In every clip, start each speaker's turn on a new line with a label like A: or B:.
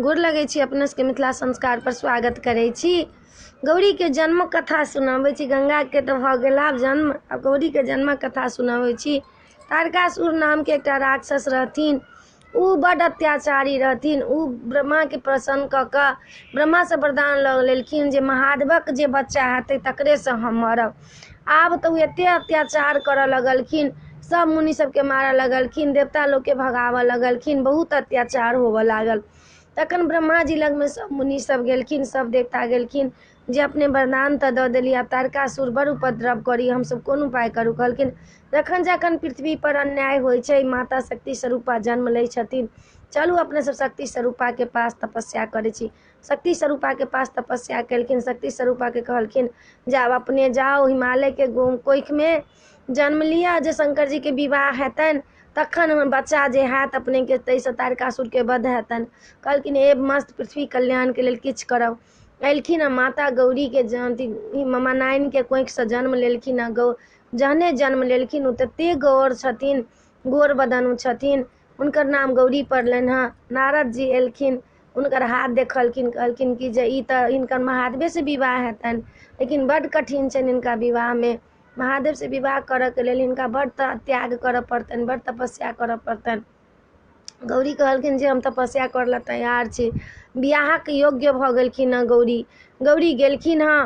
A: गोर लगै छी अपना सबके मिथिला संस्कार पर स्वागत करै छी। गौरीके जन्मक कथा सुनाबै छी। गंगाके तऽ भऽ गेल आब जन्म, आब गौरीके जन्मक कथा सुनाबै छी। तारकासुर नामके एकटा राक्षस रहथिन, ओ बड्ड अत्याचारी रहथिन। ओ ब्रह्माके प्रसन्न कऽ कऽ ब्रह्मासँ वरदान लऽ लेलखिन जे महादेवक जे बच्चा हेतै तकरेसँ हम मरब। आब तऽ ओ एते अत्याचार करऽ लगलखिन, सब मुनि सबके मारऽ लगलखिन, देवता लोकके भगाबऽ लगलखिन, बहुत अत्याचार होबऽ लागल। तखन ब्रह्माजी लगमे सब मुनि सब गेलखिन, सब देवता गेलखिन जे अपने वरदान तऽ दऽ देलियै, आब तारकासुर बड़ उपद्रव करी, हमसब कोन उपाय करू। कहलखिन जखन जखन पृथ्वी पर अन्याय होइ छै माता शक्ति स्वरूपा जन्म लै छथिन, चलू अपने सब शक्ति स्वरूपाके पास तपस्या करै छी। शक्ति स्वरूपाके पास तपस्या केलखिन। शक्ति स्वरूपाके कहलखिन जे आब अपने जाउ हिमालयके कोखिमे जन्म लिअ, जे शंकर जीके विवाह हेतनि तखन हमर बच्चा जे हैत अपनेके ताहिसँ तारकासुरके वध हेतनि। कहलखिन हे मस्त पृथ्वी कल्याणके लेल किछु करब। एलखिन आ माता गौरीके अथी मामा नारायणके कोखिसँ जन्म लेलखिन। आ गौ जहने जन्म लेलखिन ओ तते गौर छथिन, गोर बदन ओ छथिन, हुनकर नाम गौरी पड़लनि हँ। नारद जी एलखिन, हुनकर हाथ देखलखिन, कहलखिन कि जे ई तऽ हिनकर महादेवेसँ विवाह हेतनि, लेकिन बड्ड कठिन छनि हिनका विवाहमे। महादेवसँ विवाह करऽके लेल हिनका बड्ड त्याग करऽ पड़तनि, बड्ड तपस्या करऽ पड़तनि। गौरी कहलखिन जे हम तपस्या करऽ लए तैयार छी। बियाहक योग्य भऽ गेलखिन हँ गौरी। गौरी गेलखिन हँ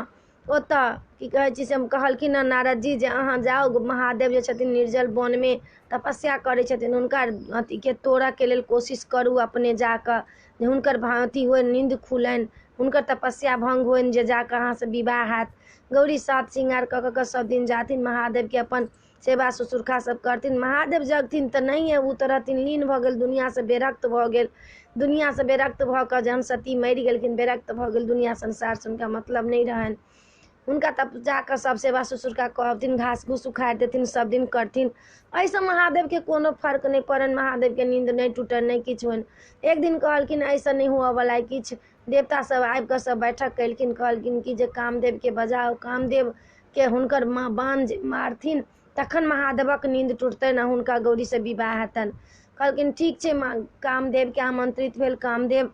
A: ओतऽ, की कहै छै से कहलखिन हँ नारद जी जे अहाँ जाउ, महादेव जे छथिन निर्जल वनमे तपस्या करै छथिन, हुनकर अथीके तोड़ऽके लेल कोशिश करू अपने जाकऽ, जे हुनकर अथी होइ, नीन्द खुलनि, हुनकर तपस्या भङ्ग होइन, जे जाकऽ अहाँसँ विवाह हैत। गौरी सात श्रृंगार कऽ कऽ सब दिन जाथिन, महादेवके अपन सेवा ससुरखा सब करथिन। महादेव जगथिन तऽ नहिये, ओ तऽ रहथिन लीन भऽ गेल, दुनिआँसँ विरक्त भऽ गेल। दुनिआँसँ विरक्त भऽ कऽ जहन सती मरि गेलखिन, विरक्त भऽ गेल दुनिआँ संसारसँ, हुनका मतलब नहि रहनि। हुनका तब जाकऽ सब सेवा ससुरका कहथिन, घास घूस उखाड़ि देथिन, सब दिन करथिन। एहिसँ महादेवके कोनो फर्क नहि पड़नि, महादेवके नीन्द नहि टूटनि, नहि किछु होइन। एक दिन कहलखिन एहिसँ नहि हुअवला किछु। देवता सब आबि कऽ सब बैठक केलखिन, कहलखिन कि जे कामदेवके बजाउ, कामदेवके हुनकर माँ बाण जे मारथिन तखन महादेवक नीन्द टूटतनि आ हुनका गौरीसँ विवाह हेतनि। कहलखिन ठीक छै। कामदेवके आमंत्रित भेल, कामदेव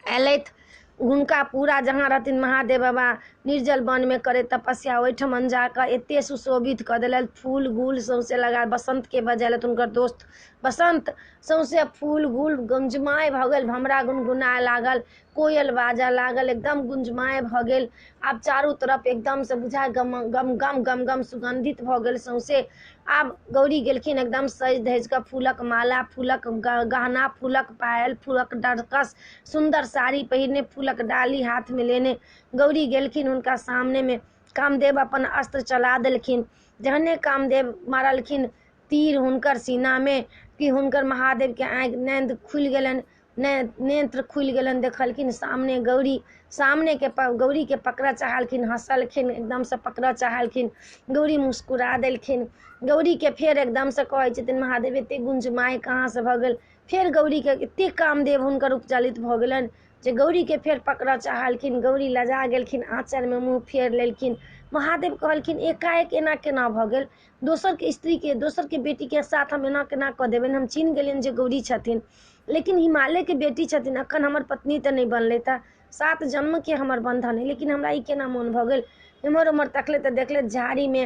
A: अयलथि। हुनका पूरा जहाँ रहथिन महादेव बाबा निर्जल वनमे करैत तपस्या, ओहिठमन जाकऽ एते सुशोभित कऽ देलथि, फूल गुल सौँसे लगा बसन्तके बजेलथि हुनकर दोस्त बसन्त, सौँसे फूल गुल गुंजमाय भऽ गेल, भमरा गुनगुनाय लागल, कोयल बाजऽ लागल, एकदम गुंजमाय भऽ गेल। आब चारू तरफ एकदमसँ बुझा गम गम गम गम गम सुगन्धित भऽ गेल सौँसे। आब गौरी गेलखिन एकदम सजि धजि कऽ, फूलक माला, फूलक गहना, फूलक पायल, फूलक डरकस, सुन्दर साड़ी पहिरने, फूलक डाली हाथमे लेने गौरी गेलखिन। हुनका सामनेमे कामदेव अपन अस्त्र चला देलखिन। जहने कामदेव मारलखिन तीर हुनकर सीनामे कि हुनकर महादेवके आँखि नींद खुलि गेलनि, नेत्र खुलि गेलनि। देखलखिन सामने गौरी, सामनेके गौरीके पकड़ऽ चाहलखिन, हँसलखिन, एकदमसँ पकड़ऽ चाहलखिन, गौरी मुस्कुरा देलखिन। गौरीके फेर एकदमसँ कहै छथिन महादेव एते गुंजमाय कहाँसँ भऽ गेल। फेर गौरीके एते कामदेव हुनकर उपचलित भऽ गेलनि जे गौरीके फेर पकड़ऽ चाहलखिन, गौरी लजा गेलखिन, आँचरमे मुँह फेर लेलखिन। महादेव कहलखिन एकाएक एना केना भऽ गेल, दोसरके स्त्रीके दोसरके बेटीके साथ हम एना केना कऽ देबनि, हम चिन्ह गेलियनि जे गौरी छथिन, लेकिन हिमालयके बेटी छथिन, अखन हमर पत्नी तऽ नहि बनलै, तऽ 7 जन्मके हमर बन्धन है, लेकिन हमरा ई केना मोन भऽ गेल। एम्हर ओम्हर तकले तऽ देखले झाड़ीमे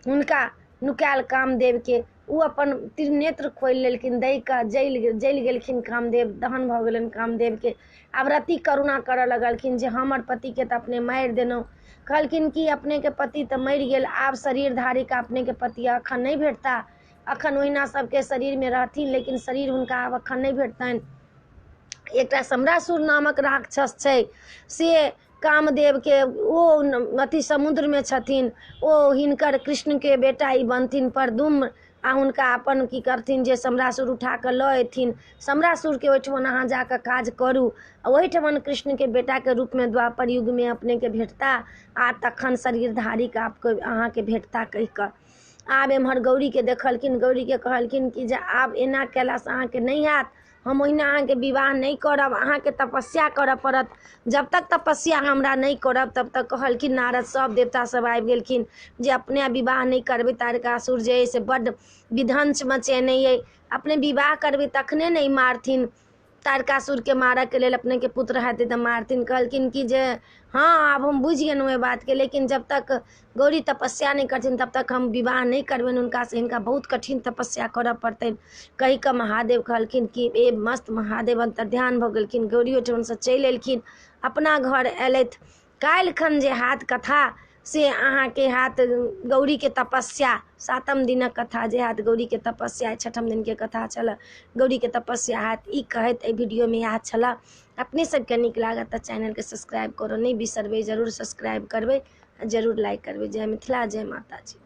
A: हुनका नुकायल कामदेवके, ओ अपन त्रिनेत्र खोलि लेलखिन, दै कऽ जलि गेलखिन कामदेव, दहन भऽ गेलनि कामदेवके। आब रति करुणा करऽ लगलखिन जे हमर पतिके तऽ अपने मारि देलहुँ। कहलखिन कि अपनेके पति तऽ मरि गेल, आब शरीरधारीके अपनेके पति अखन नहि भेटता, अखन ओहिना सबके शरीरमे रहथिन, लेकिन शरीर हुनका आब अखन नहि भेटतनि। एकटा सम्रासुर नामक राक्षस छै, से कामदेवके ओ अथी समुद्रमे छथिन, ओ हिनकर कृष्णके बेटा ई बनथिन प्रद्युम्न, आ हुनका अपन की करथिन जे सम्रासुर उठा कऽ लऽ एथिन। सम्रासुरके ओहिठमन अहाँ जाकऽ काज करू, आ ओहिठमन कृष्णके बेटाके रूपमे द्वापर युगमे अपनेके भेटता, आ तखन शरीरधारीके आपके अहाँके भेटता कहि कऽ। आब एम्हर गौरीके देखलखिन, गौरीके कहलखिन कि जे आब एना कयलासँ अहाँके नहि हैत, हम ओहिना अहाँके विवाह नहि करब, अहाँके तपस्या करऽ पड़त, जब तक तपस्या हमरा नहि करब तब तक। कहलखिन नारद, सब देवता सब आबि गेलखिन जे अपने विवाह नहि करबै, तारकासुर जे अइ से बड्ड विध्वंस मचेने अइ, अपने विवाह करबै तखने नहि मारथिन। तारकासुरके मारऽके लेल अपनेके पुत्र हेतै तऽ मारथिन। कहलखिन कि जे हँ आब हम बुझि गेलहुँ एहि बातके, लेकिन जब तक गौरी तपस्या नहि करथिन तब तक हम विवाह नहि करबनि हुनकासँ, हिनका बहुत कठिन तपस्या करऽ पड़तनि। कहि कऽ महादेव कहलखिन कि ए मस्त महादेव अन्तर्ध्यान भऽ गेलखिन। गौरी ओहिठामसँ चलि एलखिन, अपना घर अयलथि। काल्हिखन जे हैत कथा से अहाँके हैत गौरीके तपस्या, 7म दिनक कथा जे हैत गौरीके तपस्या, 6ठम दिनके कथा छलए गौरीके तपस्या हैत। ई कहैत एहि वीडियोमे इएह छलए। अपने सबके नीक लागत तऽ चैनलके सब्सक्राइब करऽ नहि बिसरबै, जरूर सब्सक्राइब करबै आ जरूर लाइक करबै। जय मिथिला, जय माताजी।